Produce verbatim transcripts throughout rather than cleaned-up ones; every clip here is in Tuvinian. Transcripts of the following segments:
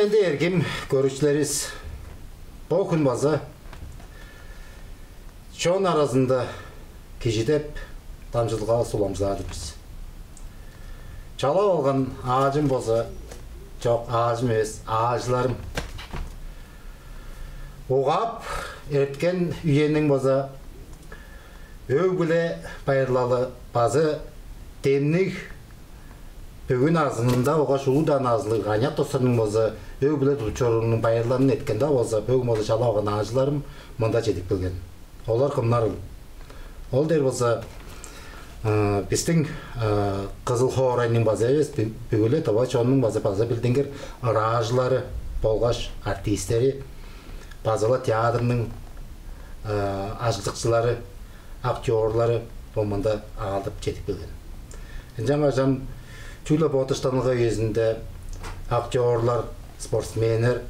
Ынча, эргим көрүкчүлеривис, бо хүн база «Чон аразында кижи» деп дамчыдылгавыс уламчылаар-дыр бис. Чалап алган аалчым болза, чок, аалчым эвес, аалчыларым. Угаап эрткен үениң база өг-бүле байырлалы база демниг, бүгү назынында болгаш улуг-даа назылыг аныяк достарның болза өг-бүле тудуп чоруурунуң байырлалын эрткен-даа болза, бөгүн болза чалап алган аалчыларым мында чедип келген. Олар кымнарыл? Ол дээр болза, а, бистиң, а, Кызыл хоорайның база эвес, бу-, бүгү-ле тыва чоннуң база, база билдингир ыраажылары болгаш артистери, база-ла театрның, а, ажылдакчылары, актёрлары бо мында аалдап чедип келген. Ынчангаш ам чүгле бо дыштанылга үезинде актёрлар, спортсменнер,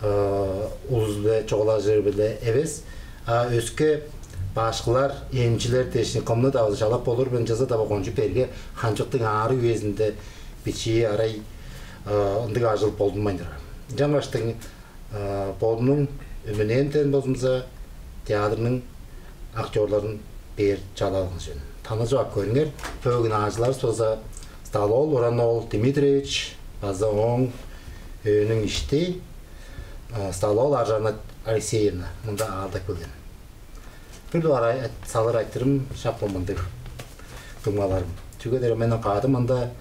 э, улус-биле чугаалажыры-биле эвес, а өске башкылар, эмчилер дээш кымны-даа болза чалап болур мен, ынчалза-даа бо кончуг берге, хамчыктың аарыг үезинде бичии арай, э, ындыг ажыл болдунмайн турар. Ынчангаштың, э, бодумнуң өмүнээмден болзумза, театрның актёрларын бээр чалап алган чүве. Таныжып ап көрүңер. Бөгүн аалчыларывыс болза Стал-оол Уран-оол Дмитриевич база ооң өөнүң ишти, а, Стал-оол Аржаана Алексеевна мында аалдап келген. Бир дугаар ай-, салыр айтырыым шак бо мындыг, дуңмаларым. Чүге дээрге мен кады мында,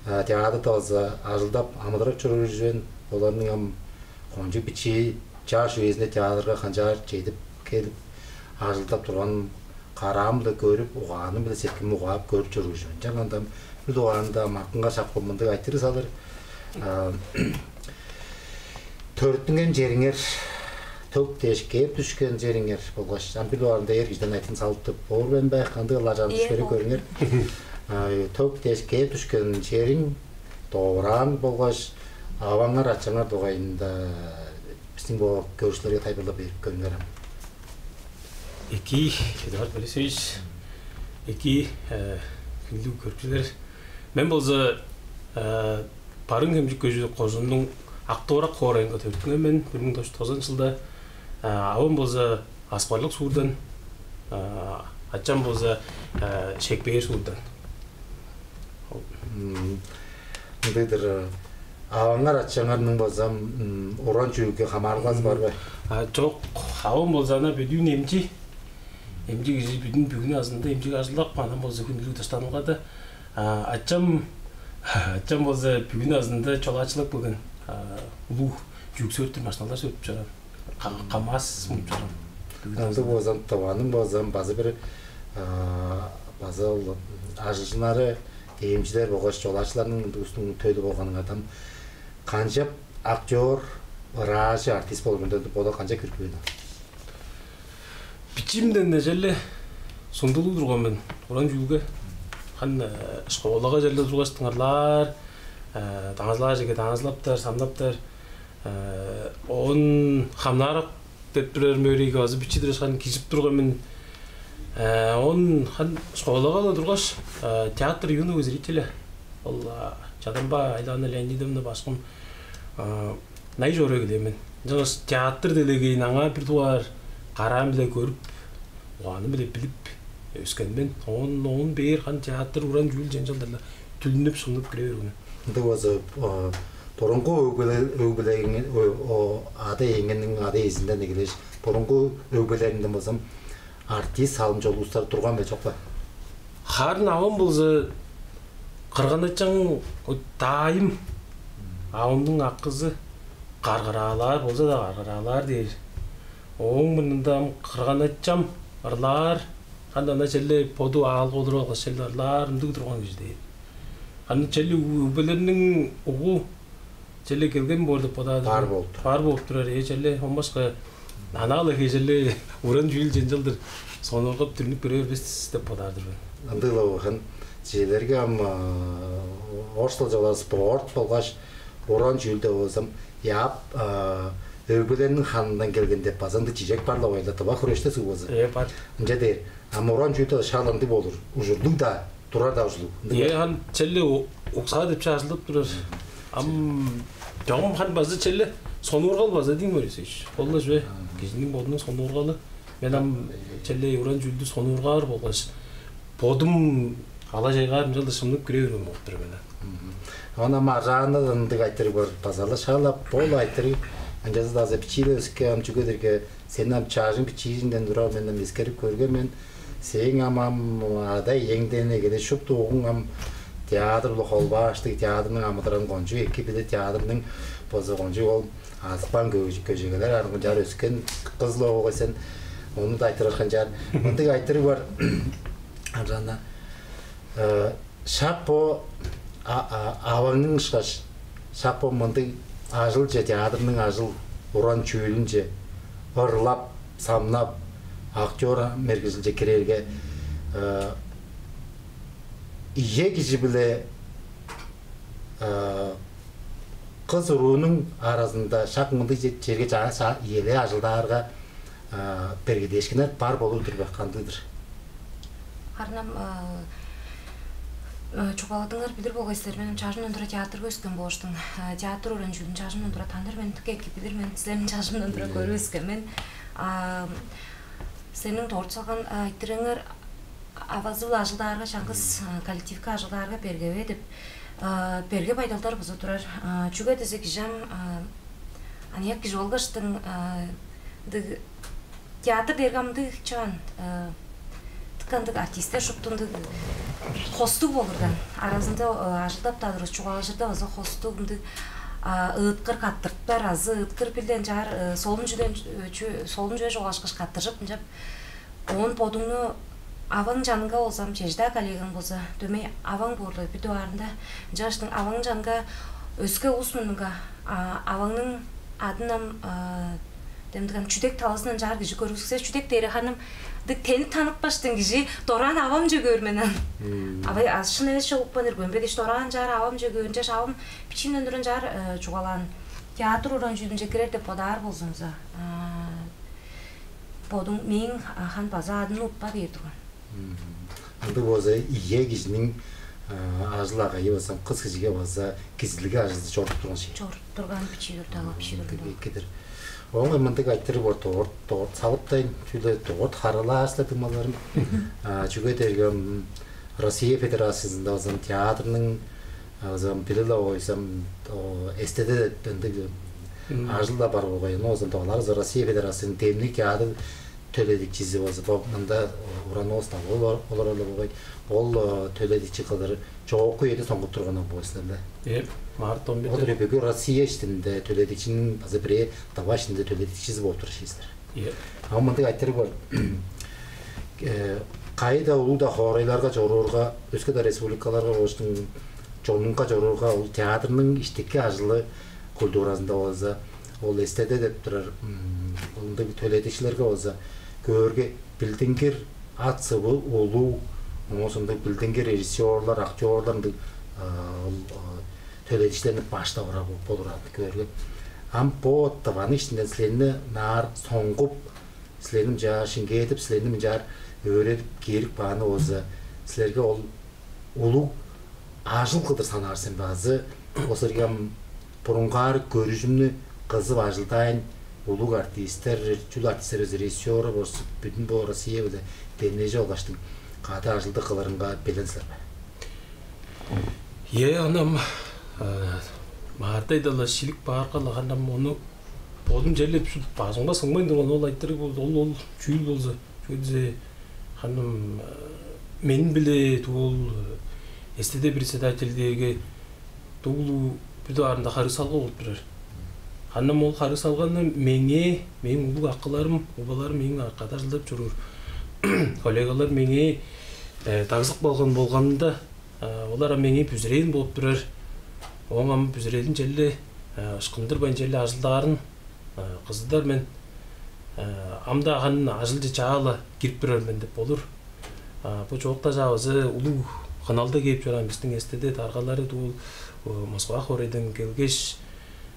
а, театрда база ажылдап, амыдырап чоруур чүве мен. Оларның ам кончуг бичии чаш үезинде театрга канчаар чедип келип, ажылдап турганын караам-биле көрүп, угааным-биле сеткилим угаап көрүп чоруур чүве мен. Ынчанганда бир дугаарында ам акыңга шак бо мындыг айтырыг салыр. А, төрүттүнген чериңер, төк дээш кээп дүшкен чериңер болгаш, ам бир дугаарында эр кижиден айтырыг салып туруп боор мен бе? Кандыг ылажаан? Ийе, түшпери боор. Көрүңер. А, төк дээш кээп дүшкен чериң, довурааң болгаш аваңар, ачаңар дугайында бистиң бо көрүкчүлерге тайылбырлап берип көрүңер ам. Экии, Эдуард Борисович, экии, э, хүндүлүг көрүкчүлер. Мен болза, э, Барыын-Хемчик кожууннуң Ак-Довурак хоорайынга төрүттүнген мен, бир муң тос чүс тозан чылда. Э, авам болза Аскы-Барлык суурдан, э, ачам болза, э, Шекпээр суурдан. М, ындыг-дыр. Аваңар, ачаңарның болза, м, уран чүүлге хамаарылгазы бар бе? А, чок, авам болза ана бүдүүн эмчи. Эмчи кижи бүдүн бүгү назында эмчиге ажылдап, анаа болза хүндүлүг дыштанылгада. А, ачам, ачам болза бүгү назында чолаачылап келген. А, улуг чүък сөөртүр машиналар сөөртүп чораан. Ка-, КамАЗ мунчурун. Ындыг болза, Тываның болза база бир, а, база ол ажылчыннары, эмчилер болгаш чолаачыларның ындыг улустуң төлү болган адам канчап актёр, ыраажы, артист болур мен деп бодап, канчап кирип келген? Бичиимден-не черле сундулуг турган мен уран чүүлге. Хан, э, школага черле тургаш, дыңырлаар, э, даңзылаар черге даңзылаптар, самнаптар. Э, оон хамнаарак деп турар мөөрейге база бичии тургаш, хан кижип турган мен. Э, оон хан школага-ла тургаш, э, театр юного зрителя. Ол, а, Чадамба Айлаана Леонидовна башкым, а, най чоруй келген мен. Ынчангаш театр делегейин аңаа бир дугаар караам-биле көрүп, угааным-биле билип өскен мен. Оон, оон бээр хан театр, уран чүүл, ченчалдарлар түлүнүп, шымнып кире берген. Ындыг болза, а, бурунгу өгбеле-, өгбелериң-, о-, о-, ада-иеңерниң ада-иезинден эгелээш, бурунгу өгбелериңден болза артист, салымчы улустар турган бе, чок бе? Харын авам болза кырган-ачам, о, даайым, авамның акызы каргыраалаар болза-даа, каргыраалаар дээр. Ооң мурнунда ам кырган-ачам ырлаар, хан ана черле боду аалга олуруп алгаш, черле ырлаар, ындыг турган кижи дээр. Аны черле ү-, өгбелерниң угу черле келген боор деп бодаар-дыр мен. Бар болуп турар. Бар болуп турар, ээ, черле. Омашка анаа-ла хей черле уран чүүл, ченчалдыр сонуургап, түлүнүп кире бербес деп бодаар-дыр мен. Ындыг-ла болган. Чижээлээрге ам, а, орус дылчалар спорт болгаш уран чүүлде болза, яап, а, өгбелерниң ханындан келген деп база ындыг чижек бар-ла болгай-ла, тыва хүреште суг болза. Ээ, бар. Ынча дээр. Ам уран чүүлде шак ындыг болур. Ужурлуг-даа, турар-даа ужурлуг. Ындыг. Ээ, хан черле у-, уксаа деп чажылдап турар. Ам Чогум харын база черле сонуургал база дийин, Борисович. Ол-ла чүве. Кижиниң бодунуң сонуургалы. Мен ам черле уран чүүлдү сонуургаар болгаш, бодум ала чайгаар ынчалдыр шымнып кире берген болуп тур мен. Оон ам аржааннар ындыг айтырыг бар. База-ла шаалап, бо-ла айтырыг. Ынчалза-даа азы бичии-ле өске ам, чүге дээрге сени ам чажың бичиизинден тура мен ам эскерип көрген мен. Сээң ам, ам ада-иеңден эгелээш шупту угуң ам театр-биле холбааштыг, театрның амыдыралын кончуг эки билир, театрның болза кончуг ол азып каан көжегелер аргын чаар өскен кыз-ла болгай сен. Ону-даа айтырарга чаар. Мындыг айтырыг бар. Аржаана, э, шак бо а- а- аваңның ышкаш шак бо мындыг ажылче, театрның ажыл уран чүүлүнче ырлап, самнап, актёр мергежилче кирерге, э, ие кижи биле, э, кыс уруунуң аразында шак мындыг че- черге чаа чаа иелээ ажылдаарга, э, бергедээшкиннер бар болур-дур бе, кандыг-дыр? Харын ам, э, э, чугааладыңар, билир болгай силер, мен чажымдан тура театрга өскен болгаштың, э, театр уран чүүлүн чажымдан тура таныыр мен, дыка эки билир мен, силерниң чажымдан тура көрүп өскен мен. А, силерниң дорт салган, э, айтырыыңар, авазы-биле ажылдаарга, чаңгыс, э, коллективке ажылдаарга берге бе деп, э, берге байдалдар база турар. Э, чүге дизе кижи ам, э, аныяк кижи болгаштың, э, ындыг театр дээрге ам ындыг чаан, э, дыка ындыг артистер шупту ындыг хостуг болур-даан. Аразында, э, ажылдап-даа турувус, чугаалажырда база хостуг, ындыг, а, ыыткыр каттыртпар, азы ыыткыр билден чаар, э, солун чүден, э, чү- солун чүве чугаалашкаш каттыржып, ынчап оон бодуңну аваң чанынга болза ам, чеже-даа коллегаң болза, дөмей аваң боор-ла бир дугаарында. Ынчангаштың аваң чанынга, өске улус мурнунга, а, аваңның адын ам, а, демдик ам чүдек талазындан чаар кижи көргүскүс. Чүдек дээри харын ам дык тени таныпкаштың кижи дораан авамче көөр мен ам. Авай, а, шын эвес чогупкан иргөөн бе дээш, дораан чаар авамче көөр, ынчаш авам бичиимден туран чаар, э, чугаалаан. Театр уран чүүлүнче кирер деп бодаар болзуңза, а, бодуң мээң, а, хан база адын утпа дээр турган. Ындыг болза, ие кижиниң, а, ажыл-агайы база кыс кижиге база кизилге ажылды чорудуп турган ши. Чорудуп турган бичии турда, ала бичии турда. Эки-дир. Оон мындыг айтырыг бар, дорт, дорт салыптайн, чүле дорт харылаар силер, дуңмаларым. А, чүге дээрге, м, Россия Федерациязында база театрның, а, база билип-ла койсам, о, эстеде деп ындыг ажыл-ла бар болгай. Ону база олар база Россия Федерациязының демниг театр төледикчизи болза, бо мында, о, Уран-Оос Давыл олар, олар-ла болгай. Ол, о, төледикчи кылдыр чоокку үеде соңгуп турган ол болза-ла. Э, март он бир. Ол бүгү Россия иштинде төледикчиниң база бирээ, Тыва иштинде төледикчизи болуп турар силер. Э. А мындыг айтырыг бар. Э, кайда улуг-даа хоорайларга чоруурга, өске-даа республикаларга, оштуң чонунга чоруурга, ол театрның иштики ажылы культуразында болза, ол эстеде деп турар, м, ол ындыг төледикчилерге болза көөрге билдингир ат-сывы улуг, оон соонда билдингир режиссерлар, актерлар ындыг, а, ол, а, төледикчилерни баштап орар бо-, болур аны көөрге. Ам бо Тываның иштинден силерни наар соңгуп, силерни мынчаар шиңгээдип, силерни мынчаар өөредип киирип кааны болза, силерге ол улуг ажыл кылдыр санаар сен бе, азы ол силерге ам бурунгаар көрүжүмнү кызып ажылдаайн, улуг артистер, чүл артистер, режиссерлар болза, бүдүн бо Россия-биле демнежип алгаштың, кады ажылды кылырынга белен силер бе? Е, ынам, э, маардай-даа шилип баарга-ла, харын ам ону бодум черле бажыңга сыңмайн турган ол айтырыг бол, ол, ол чүүл болза, чүге дизе, харын ам, э, мен-биле дуу ол, э, эстеде председатель дээрге дуу улуг бир дугаарында харыысалга болуп турар. Харын ам ол харыысалганы меңээ, мээң улуг акыларым, угбаларым, мээң кады ажылдап чоруур коллегалар меңээ, э, дагзып калган болганында, э, олар ам меңээ бүзүрээн болуп турар. Ооң ам бүзүрелин черле, э, ышкындырбайн, черле ажылдаарын, э, кызыдар мен. Э, ам-даа харын ажылче чаа-ла кирип турар мен деп болур. А, бо чоокта чаа база улуг хыналда кээп чораан бистиң эстеде даргалары дуу, э, Москва хоорайдан келгеш,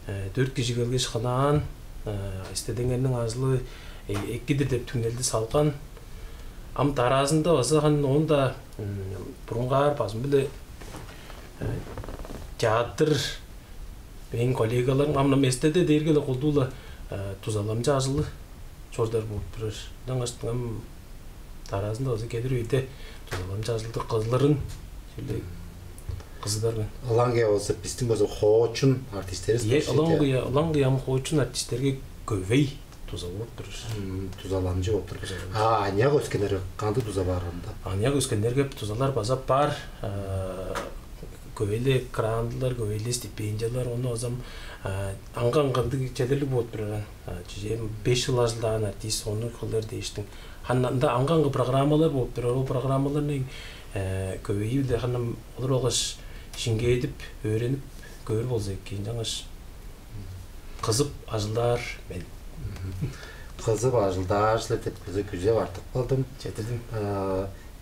э, дөрт кижи келгеш, хынаан, э, эстедеңерниң ажылы, э, эки-дир деп түңнелди салган. Ам дараазында база харын оон-даа, м, бурунгаар базым-биле, э, театр Мээң коллегаларым ам эстеде дээрге-ле колдуу-ла дузаламчы ажылы чордар болуп турар. Ынчангаш ам дараазында база келир үеде дузаламчы ажылды кылырын черле кызыдар мен. Ылаңгыя болза, бистиң болза хоочун артистеривис Е, бар ылаңгыя, ылаңгыя ам хоочун артистерге көвей дузалап турар. Дузаламчы болуп тур. А аныяк өскеннер кандыг дуза баарында? Аныяк өскеннерге дузалар база бар. Көвейле грантылар, көвейле стипендиялар, ону азам аңган кандыг чедерлиг болуп турар. Чижээ, беш жыл ажылдаан артист ону кылыр дээштиң. Анда аңган программалар болуп турар. Ол программаларны көвейи-биле ханам олар болгаш шиңгээдип, өөренип көөр болза экен. Жаңаш кызып ажылдаар мен. Кызып ажылдаар силер деп биза күзеп артып калдым. Четирдим.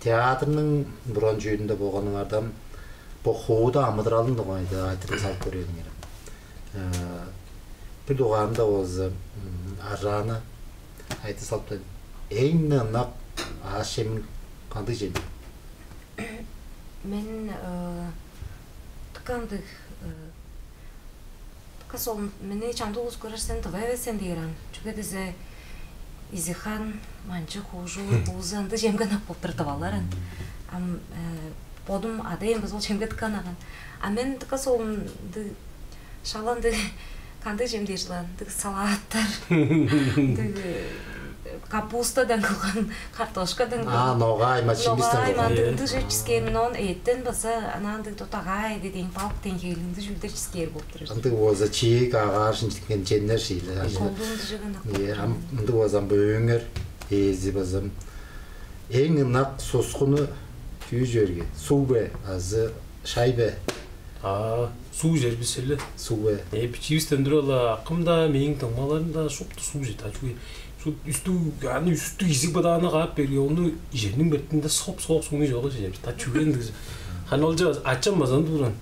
Театрның буран чүүлүндө болганыңардан бо хууда амыдыралын дугайында айтырып салып көрээлиңер. Бир дугаарында болза аржааны айтып салып, эң ынак аъш чемиң кандыг чемиң? Мен тыка ындыг тыка солун мени чамдык улус көрер сен тыва эвес сен дээр ан. Чүге дизе изихан, манчы, хуужуур, буузу ындыг чемге ынак болуп тур тывалар ан. Ам бодум ада эм база ол чемге тыка ынаган. А мен тыка солун ындыг шала ындыг кандыг чем дээр чылаан ындыг салааттар ындыг капустадан кылган, картошкадан кылган, ногай мачимистен кылган. Ындыг чүве чискээр мен оон эттен база ана ындыг тутагай дедейн балык деңгээлиндиг чүүлдер чискээр болуп турар. Ындыг болза чиик агаар шинчилген чемнер шииле. Колдуун дужуган. Ам ындыг болза ам бөөңер ээзи базам эң ынак сускуну күүжү берген суг бе азы шай бе? А, суу чер бис эле. Суу бе? Э, бичиибистен тура-ла акым-даа, мээң дуңмаларым-даа шупту суу чер. Та чүге шут үстү аны үстү изиг быдааны каап берге, ону ижерниң бертинде соп-соок сууну чогул чер. Та чүге ындыг. Хана ол жагас ачам базан турган.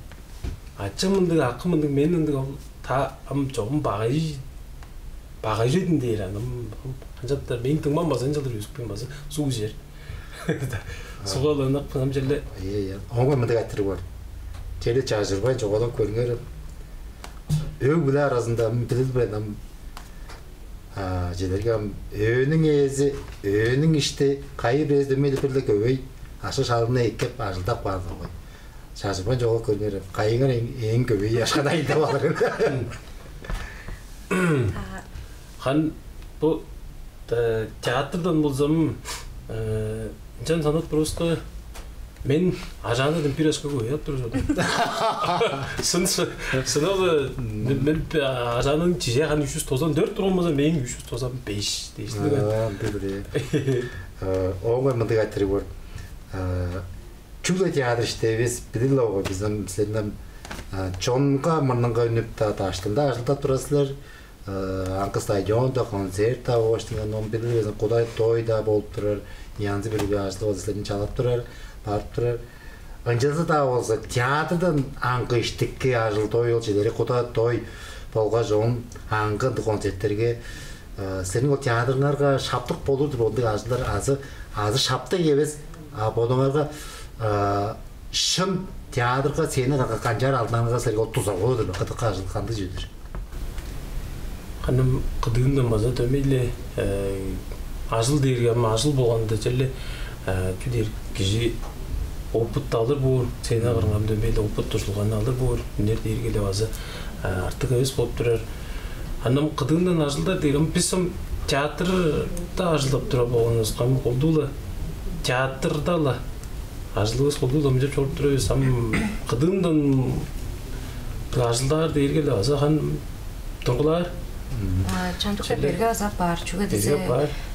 Ачам ындыг, акым ындыг, мен ындыг ол та ам чогум багай багай жедин дээр анам. Канчаптар мээң дуңмам база ынчалдыр үзүкпейн база суу чер. Сугаланып кынам челе. Ие, ие. Оңой мындыг айтырыг бар. Челе чажырбайн чогалап көрүңер. Өг биле аразында билилбейн ам. Чедерге ам өөнүң ээзи, өөнүң ишти кайы бирээзи дөмей деп бир-ле көвей ашы шалына эккеп ажылдап каан болгай. Чажырбайн чогалап көрүңер. Кайыңар эң көвей ашкан айында балыр. Хан бу театрдан болзам ынчан санап туруска мен ажааннардан бир ашка көбөйүп тур. Сын сыналы мен ажаанын чижээ хан үч жүз тозан дөрт турган болза, мен үч жүз тозан беш дээшли. Андыгы. Оңой мындыг айтырыг бар. Чүгле театр иште эвес, билир-ле болгай, бизден силерден чонга мурнунга үнүп-даа, даштында ажылдап турар силер. Аңгы стадионда концерт-даа оштуңан, он бир безин кудай дой-даа болуп турар. Янзы бир ажыл болза силерни чалап турар, барып турар. Ынчалза-даа болза театрдан аңгы иштикки ажыл дой ол чедери куда дой болгаш он аңгы ындыг концерттерге силерниң ол театрыңарга шаптык болур-дур, ондуг ажылдар азы азы шаптык эвес, а бодуңарга шын театрга сени канчаар алдыңарга силерге ол дуза болур-дур бе? Кыдыкка ажыл кандыг чүве-дир? Ханым кыдыындан база дөмейле ажыл дээрге ам ажыл болганда черле чү дээр кижи опыт алыр боор, сени кырыңам дөмейле опыт дужулганы алыр боор, үнер дээрге эле база артык эвес болуп турар. Анам кыдыындан ажылдар дээр ам бис ам театрда ажылдап тура болгонувуска ам колдуула театрда-ла ажылывыс колдуу ламчып чоруп тура бис ам кыдыындан ажылдаар дээрге эле база хан тургулаар. Чамдык берге азап баар чүге десе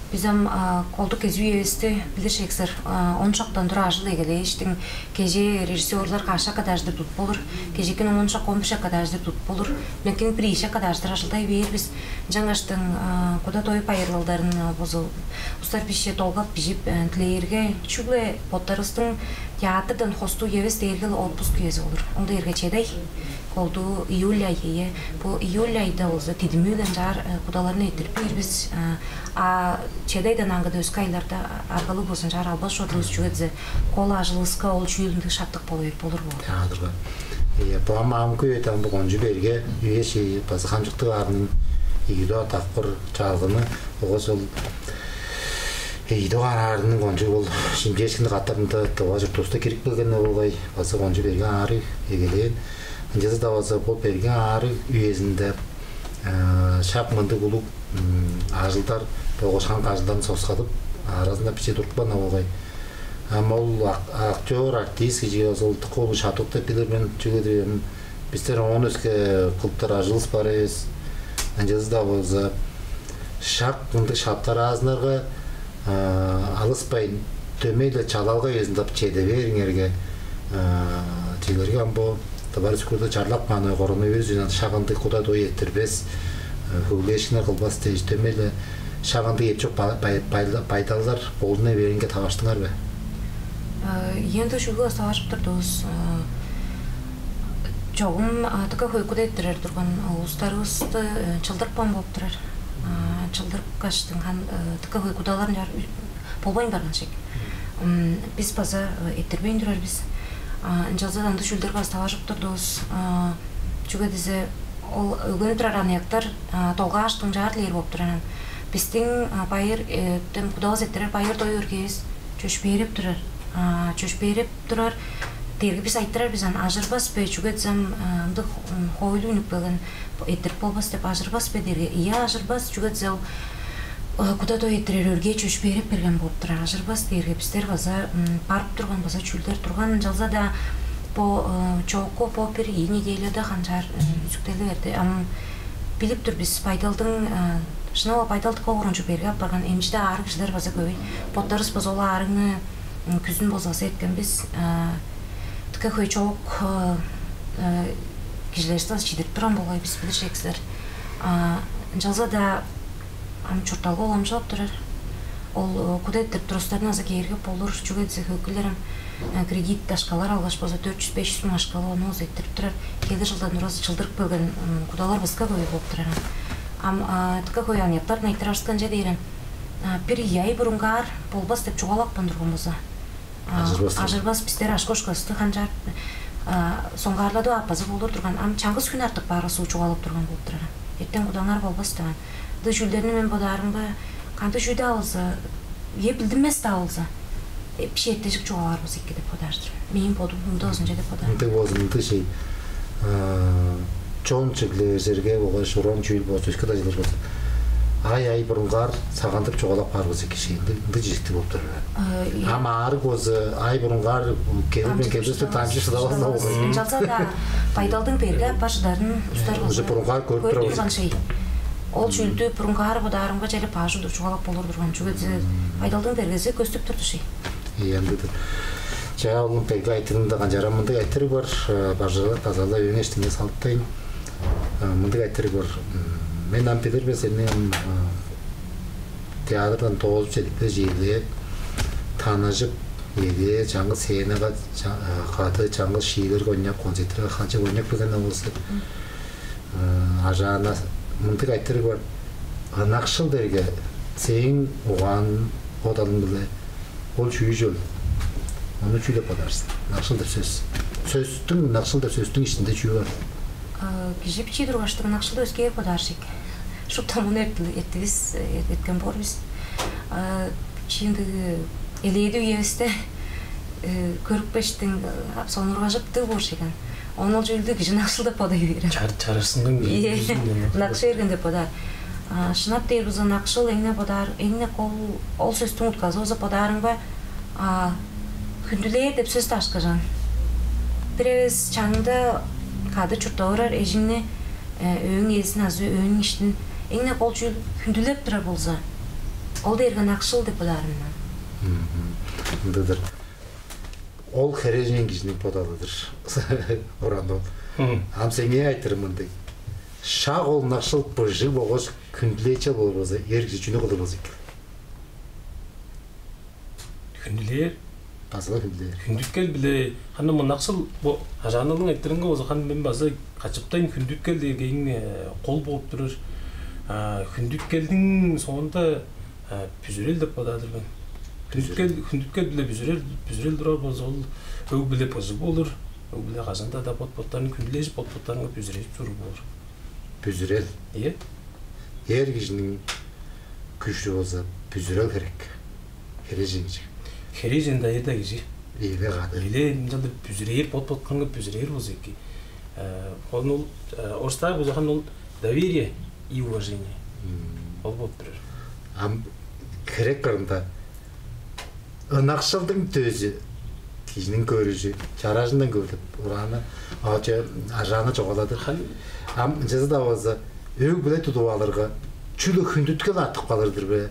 биз ам колдук кезүү эвести билир шексер он шактан тура ажыл эгелээштиң кеже режиссерлар каш шакка даждыр тут болур, кежекин он шак он бир шакка даждыр тут болур, мекин бир ийи шакка даждыр ажылдай бээр бис. Жаңаштың куда тоюп айырлалдарын бузу устар бишче долгап бижип дилээрге чүгле боттарыстың театрдан хостуу эвес дээрге отпуск үези болур. Ол дээрге чедай колдуу июль ай ие. Бу июль айда болза тидимүү ынчаар кудаларны эттирип бээр бис. А чедайдан аңгыда өске айларда аргалыг болза ынчаар албас чордувус чүге дизе кол ажылыска ол чүүл ындыг шаптык болур болур боор. Театрга. Ийе, бо ам амгы үеде ам бо кончуг берге үе шии база хамчыктыг аарының ийи дугаар дакпыр чалгыны, болгаш ол ийи дугаар аарының кончуг ол шимчээшкинни катарында Тыва чуртувуста кирип келгени болгай, база кончуг берге аарыг эгелээн. Ынчалза-даа база бо берге аарыг үезинде шак мындыг улуг ажылдар, болгаш хамык ажылдарын соксадып, аразында биче туруп каан болгай. Ам ол актер, артист кижиге ол дыка улуг шаптык деп билир мен, чүге дээрге бистер оон өске кылыптар ажылывыс бар эвес. Ынчалза-даа болза шак мындыг шаптараазыннарга алыспайн, дөмей-ле чалалга безин тап чеде бээриңерге, чилерге ам бо Тыва Республикада чарлап каан коронавирус үезинде шак ындыг куда-дой эрттирбес хөглээшкиннер кылбас дээш, дөмей-ле шак ындыг эпчок байдалдар болдуна бээринге таварыштыңар бе? Ийе, ындыг чүүлге таварышып турдувус. Чогум дыка хөй куда эрттирер турган улустарывысты чылдырыпкан болуп турар. Чылдырып кааштың, хан дыка хөй кудалар болбайн барган чек. Бис база эрттирбейн турар бис. Ынчалза-даа ындыг чүүлдерге база таварышып турдувус. Чүге дизе ол өгленип турар аныяктар долгааштың чаар дилээр болуп турар. Бистиң байыр, кудавыс эрттирер байыр-дой өргээвис чөпшээреп турар. Чөпшээреп турар дээрге бис айтырар бис аны, ажырбас бе, чүге дизе ам ындыг хоойлу үнүп келген, эрттирип болбас деп ажырбас бе дээрге, ийе, ажырбас, чүге дизе ол куда-дой эрттирер өргээ чөпшээреп берген болуп турар. Ажырбас дээрге бистер база барып турган база чүүлдер турган, ынчалза-даа бо чоокку бо бир ийи неделяда канчаар үзүктели берди. Ам билип тур бис, байдалдың, шынап-ла байдалдыкка оорунчуг берге апарган, эмчиде аарыг кижилер база көвей. Боттарывыс база ол аарыгны күзүн болза база эрткен бис. Дыка хөй чоок кижилерни база чидирип турган болгай бис, билир чек силер. Ынчалза-даа ам чуртталга уламчылап турар. Ол куда эрттирип турустарны база кээргеп болур, чүге дизе хөй кижилер ам кредит акшалар алгаш болза, дөрт чүс, беш чүс муң акшалап, ону база эрттирип турар. Келир чылдан тура база чылдырып келген кудалар быска көбей болуп турар. Ам дыка хөй аныяктардан айтырар-дыр, канчаар дээрге, бир ийи ай бурунгаар болбас деп чугаалапкан турган болза, ажырбас, ажырбас, бистер ашкошкасты канчаар соңгаарлады ап база болур турган. Ам чаңгыс хүн артып баарга суг чугаалап турган болуп турар. Эртен кудаңар болбас деп. Ындыг чүүлдерни мен бодаарымга, кандыг чүү-даа болза, ийе, билдинмес-даа болза, бижи эртежик чугаалаар болза эки деп бодаар-дыр. Мээң бодум ындыг болзунче деп бодаар. Ындыг болзун, ындыг чей. Чон чиглээрге болгаш уран чүүл болза, өске-даа чүүлдер болза, ай-ай бурунгаар сагындырып чугаалап каар болза эки чей. Ындыг, ындыг чижектиг болуп турар. Ам аарыг болза, ай бурунгаар келир мен, келбес деп дамчып шыдавас-даа болгай. Ынчалза-даа байдалдың берге апар чыдарын улустар уже бурунгаар көрүп турган чей. Ол чүүлдү бурунгаар бодаарымга, черле баш удур чугаалап болур турган. Чүге дизе байдалдың бергези көстүп турду чей. Ийе, ындыг-дыр. Чаа, ол берге айтырыгны-даа канчаар, мындыг айтырыг бар, бажыылап база-ла өңештиңе салыптайн. Мындыг айтырыг бар. Мен ам билир мен, сени ам театрдан доозуп чедип кел, чиилээ таныжып, ийе, чаңгыс сценага кады, чаңгыс шиилерге ойнап, концерттерге канчап ойнап келген болза. Ажаана мындыг айтырыг бар. Ынакшыл дээрге сээң угаан-бодалың-биле ол чүү чүвел? Ону чүү деп бодаар сен? Ынакшыл деп сөс. Сөстүң, ынакшыл деп сөстүң иштинде чүү бар? Кижи бичии тургаштың ынакшылды өскээр бодаар чек. Шупту муну эрттивис, эрткен боор бис. Чиимдиг элээди үевисте көрүпкештиң сонургажып дыг боор чек. Ону ол чүүлдү кижи ынакшыл деп бодай бээр. Чар чарарсынган. Ийе, ынакшыл берген деп бодаар. Шынап дээр болза, ынакшыл эң-не бодаар, эң-не кол ол сөстүң утказы болза, бодаарымга, хүндүлээр деп сөс-даа ышкажыл. Бир эвес чаныңда кады чурттап орар эжиңни, өөң ээзин азы өөң иштин эң-не кол чүүл хүндүлеп турар болза, ол дээрге ынакшыл деп бодаар мен. Ындыг-дыр. Ол херээжен кижиниң бодалы-дыр. Уран ол. Ам сеңээ айтырым мындыг. Шак ол ынакшыл быжыг болгаш хүндүлээчел болур болза, эр кижи чүнү кылыр болза эки? Хүндүлээр. База-ла хүндүлээр. Хүндүткел-биле, ханы ынакшыл, бо Ажаананың айтырыынга болза, ханы мен база качыптайн, хүндүткел дээрге эң кол болуп турар. Хүндүткелдиң соонда бүзүрел деп бодаар-дыр мен. Хүндүткел, хүндүткел-биле бүзүрел, бүзүрел турар болза, ол өг-бүле быжыг болур. Өг-бүле кажан-даа бот-боттарын хүндүлежип, бот-боттарынга бүзүрежип чоруур болур. Бүзүрел. Ийе. Эр кижиниң күжү болза, бүзүрел херек. Херээжен кижи. Херээжен-даа, эр-даа кижи. Эле кады. Эле ынчалдыр бүзүрээр, бот-боттарынга бүзүрээр болза эки. Э, ону ол, э, орустаар болза, хан ол доверие и уважение. Мм. Ол болуп турар. Ам херек кырында ынакшылдың дөзү кижиниң көрүжү, чаражындан көөр деп урааны, а, че, ажааны чугааладыр. Хан. Ам ынчалза-даа болза, өг-бүле тудуп алырга, чүгле хүндүткел артып калыр-дыр бе?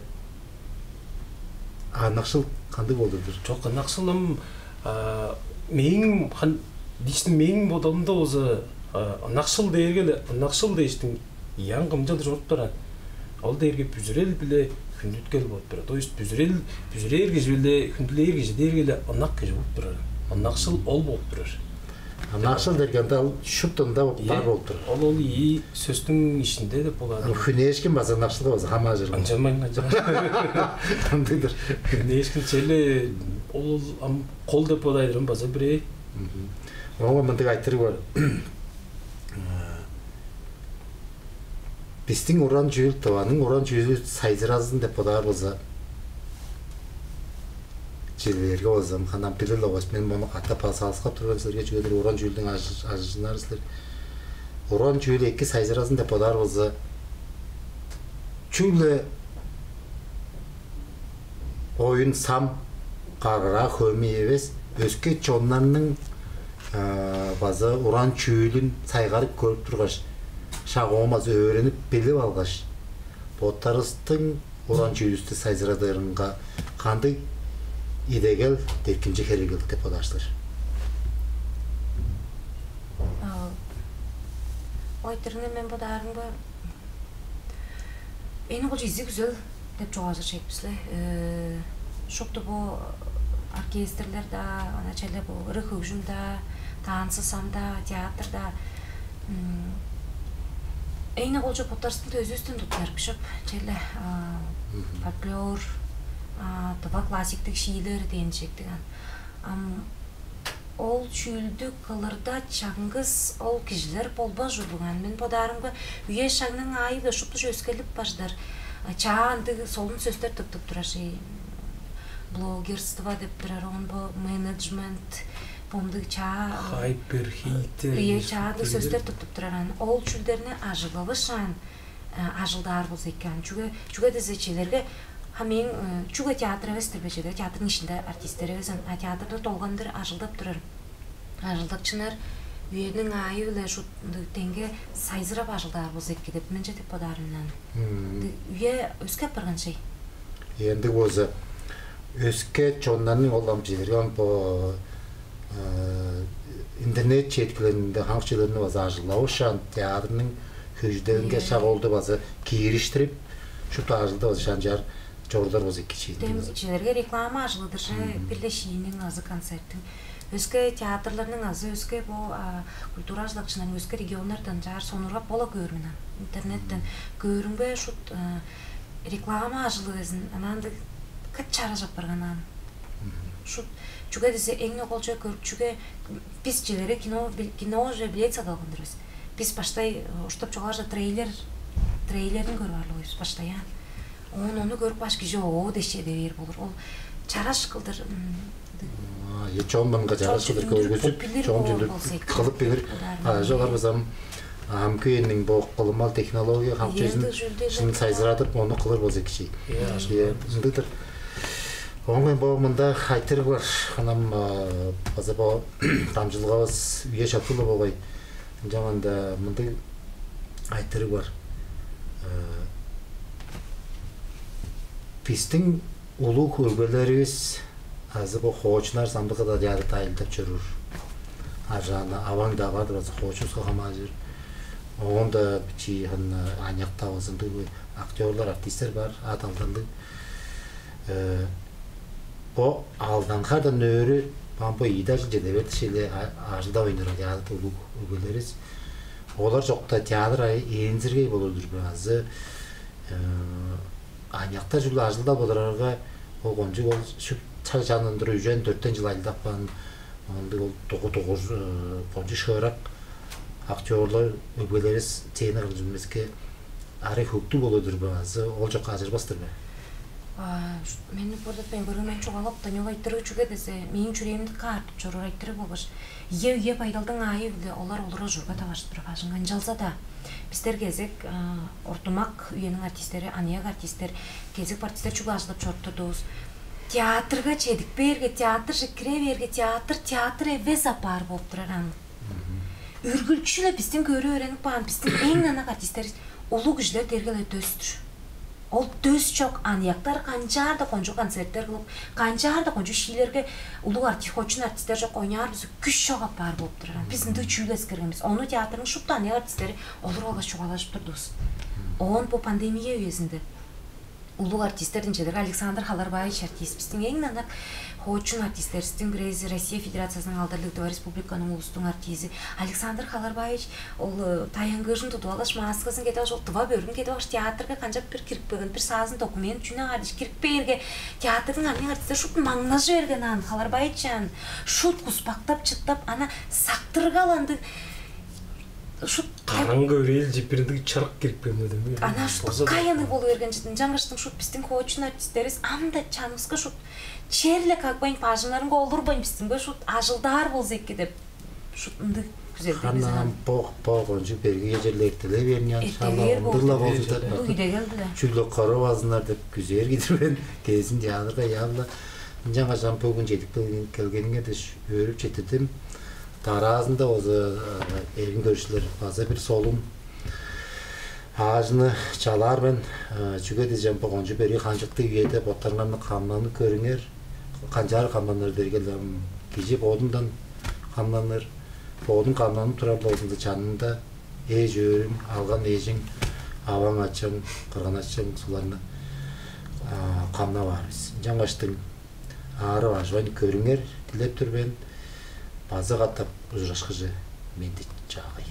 А ынакшыл кандыг болур-дур? Чок, ынакшыл ам, а, мээң хан, дишти мээң бодалымда болза, а, ынакшыл дээрге-ле, ынакшыл дээштиң ияң кымчалдыр чоруп турар. Ол дээрге бүзүрел биле хүндүткел болуп турар. То есть бүзүрел, бүзүрээр кижи биле хүндүлээр кижи дээрге-ле ынак кижи болуп турар. Ынакшыл ол болуп турар. Ынакшыл дээрге ында ол шупту ында Ийе. Бар болуп турар. Ол, ол ийи сөстүң ишинде деп болады. Ам хүнээшкин база ынакшылга база хамааржыр. Ынчанмайн, ынчанмайн. Ындыг-дыр. Хүнээшкин черле ол ам кол деп бодайдырым база бирээ. Мгм. Оон мындыг айтырыг бар. Бистиң уран чүүл, Тываның уран чүүлү сайзыразын деп бодаар болза, чижээлээрге болза, ам ханам билир-ле болгаш, мен мону катап салыксап турган силерге, чүге дээрге уран чүүлдүң ажы-, ажылчыннары силер. Уран чүүл эки сайзыразын деп бодаар болза, чүгле оюн-сам, каргыраа-хөөмей эвес, өске чоннарның, а, база уран чүүлүн сайгарып көрүп тургаш, шак оон база өөренип билип алгаш, боттарывыстың уран чүүлүвүстү сайзырадырынга кандыг идегел, деткимче херегил деп бодаар силер? А, ол айтырыгны мен бодаарымга, эң кол изиг күзел деп чугаалажыр чек бис-ле. Э, шупту бо оркестрлер-даа, ана черле бо ыры-хөгжүм-даа, танцы-сам-даа, театр-даа, м, эң кол чүве боттарывыстың дөзүвүстен туттунар бис чоп. Черле, а, Мгм. фольклор, а, тыва классиктиг шиилер дээн чектиг ан. Ам ол чүүлдү кылырда чаңгыс ол кижилер болбас ужурлуг аан. Мен бодаарымга, үе-шагның аайы-биле шупту чүве өскерлип бар чыдар. А, чаа ындыг солун сөстер тыптып турар чүве. Блогерство деп турар, оон бо менеджмент, бо мындыг чаа, хайпер, хейтер, ийе, чаа ындыг сөстер тыптып турар аан. Ол чүүлдерни ажыглавышаан, э, ажылдаар болза эки аан. Чүге, чүге дизе, чижээлээрге, ха, мээң, э, чүгле театр эвес-тир бе, чижээлээрге, театрның иштинде артистер эвес аан, а театрда долгандыр ажылдап турар ажылдакчылар үениң аайы-биле шуут ындыг деңге сайзырап ажылдаар болза эки деп, менче деп бодаар мен аан. Мм. Ындыг үе өске апарган чүве. Ындыг болза, өске чоннарның ол ам чижээлээрге бо, э, интернет четкилеринде хамык чүүлдерни база ажыглавышаан, театрның хөгжүдеринге Ийе. Шак олду база киириштирип, шупту ажылды база шанчаар чорудар болза эки чүве. Дем чижээлээрге реклама ажылы-дыр чүве, Мгм. бир-ле шииниң азы концерттиң. Өске театрларның азы өске бо, а, культура ажылдакчыларының өске регионнардан чаар сонуургап бо-ла көөр мен аан. Интернеттен Мгм. көөрүңге шуут, а, реклама ажылы безин, ана ындыг кыт чараш апарган аан. Мгм. Шуут, чүге дизе, эң-не кол чүве көрүкчүге, бис чижээлээрге кино, бил-, кино уже билет садып алган-дыр бис. Бис баштай, э, уштуп чугаалажа трейлер, трейлерин көрүп алыр бис баштай аан. Оон ону көрүп кааш, кижи «Оо» дээш чеде бээр болур. Ол чараш кылдыр, м, А, е, чон мурнунга чараш кылдыр чүве көргүзүп, билир чон боор чүве болза эки кылып билир. Кылар. А, чогар базам, ам, күйениң бо кылымал технология, хамчыжын, ындыг чүүлдер шын деп сайзырадып, ону кылыр болза эки чүве. Е, Е, ындыг-дыр. Оон бо мында айтырыг бар. Ханам, а, база бо дамчылгавыс үе шактылы болгай. Ынчанганда мындыг айтырыг бар. Э, бистиң улуг өгбелеривис азы бо хоочуннар сандыгы-даа театрда ажылдап чоруур. Аржаана аваң-даа бар-дыр, азы хоочувуска хамааржыр. Оон-даа бичии ханы аныяк-даа болза, ындыг актёрлар, артистер бар, ат алдарның. Э, бо алдан хардан өрү, бам бо ийи-даа чыл чеде берди, шиле а-, ажылдап ойнаар театрда улуг өгбелеривис. Олар чокта театр аайы ээнзиргей болур-дур бе, азы, э, аныяктар чүгле ажылдап олурарга, ол кончуг ол шуп ча-, чанындыр үжен-дөртен чыл ажылдап каан Ындыг ол дугу дугур кончу шыырак актерлар өгбелерис театр кылчынмеске арай хөктүг болур-дур бе азы ол чокка ажырбас-тыр бе? Мени бурдатпайн көргөн мен чугаалап да нёл айтырыг чүге десе мээң чүрээм дыка артып чоруур айтырыг болгаш ие үе байдалдың аайы-биле олар олура ужурга таварышып тура бажыңга ынчалза-даа бистер кезек ортумак үениң артисттери аныяк артисттер кезек артисттер чүгле ажылдап чоруп турдувус. Театрга чедип бээрге театрже кире бээрге театр театр эвес апаар болуп турар аны. Үргүлчү-ле биздин көрүп өөренип каан биздин эң ынак артистерибиз улуг кижилер дээрге-ле дөстүр. Ол дөс чок аныяктар канчаар-да кончуг концерттер кылып, канчаар-да кончуг шиилерге улуг артист, хочун артисттер чок ойнаар бис күш чок апаар болуп турар. Биз ындыг чүүл эскерген бис. Ону театрның шупту аныяк артисттери олуруп алгаш чугаалажып турдувус. Оон бу пандемия үезинде улуг артисттер ынчалдыр Александр Халарбаевич артист биздин эң ынак хоочун артисттерибиздин бирээзи Россия Федерациясынын алдарлыг дыва республиканын улустуң артизи Александр Халарбаевич ол таянгыыжын тудуп алгаш маскасын кетип алгаш ол дыва бөргүн кетип алгаш театрга канчап бир кирип келген бир саазын документ чүнү аар дээш кирип бээрге театрдың артисттери шут маңнажы берген аан Халарбаевич аан шут куспактап чыттап ана сактыргал андыг шут Караңгы өрээлче бир ындыг чырык кирип келген ана шут каяны болуп берген чыдын жаңгыштың шут биздин хоочун артисттерибиз ам да чаныбыска шут черле как байн бажыңнарынга олурбайн биздинге шут ажылдаар болза эки деп шут ындыг күзелдегиз Ханам бок бок ончу берги эжерлер эртелей берген шала Эртелер ондугла болду. Болду деп Бу киде келди да. Чүгле кору базынар деп күзээр кидирбен кезин театрга явла ынчангаш ам бөгүн жетип келгениңер деш өөрүп жетирдим. Дараазында болза эргин көрүшчүлер база бир солун аажыны чалаар мен. Чүге дижем богончу берги канчыктыг үеде боттарыңарны камнанып көрүңер. Канчаар камнаныр дергел кижи бодундан камнаныр. Бодун камнанып турар болзунда чанында эш өөрүң, алган эжиң, аваң ачаң, кырган ачаң суларны камнап аар бис. Ынчангаштың аарып ажыбайн көрүңер, дилеп тур мен. База катап ужурашкыже менди чаагай.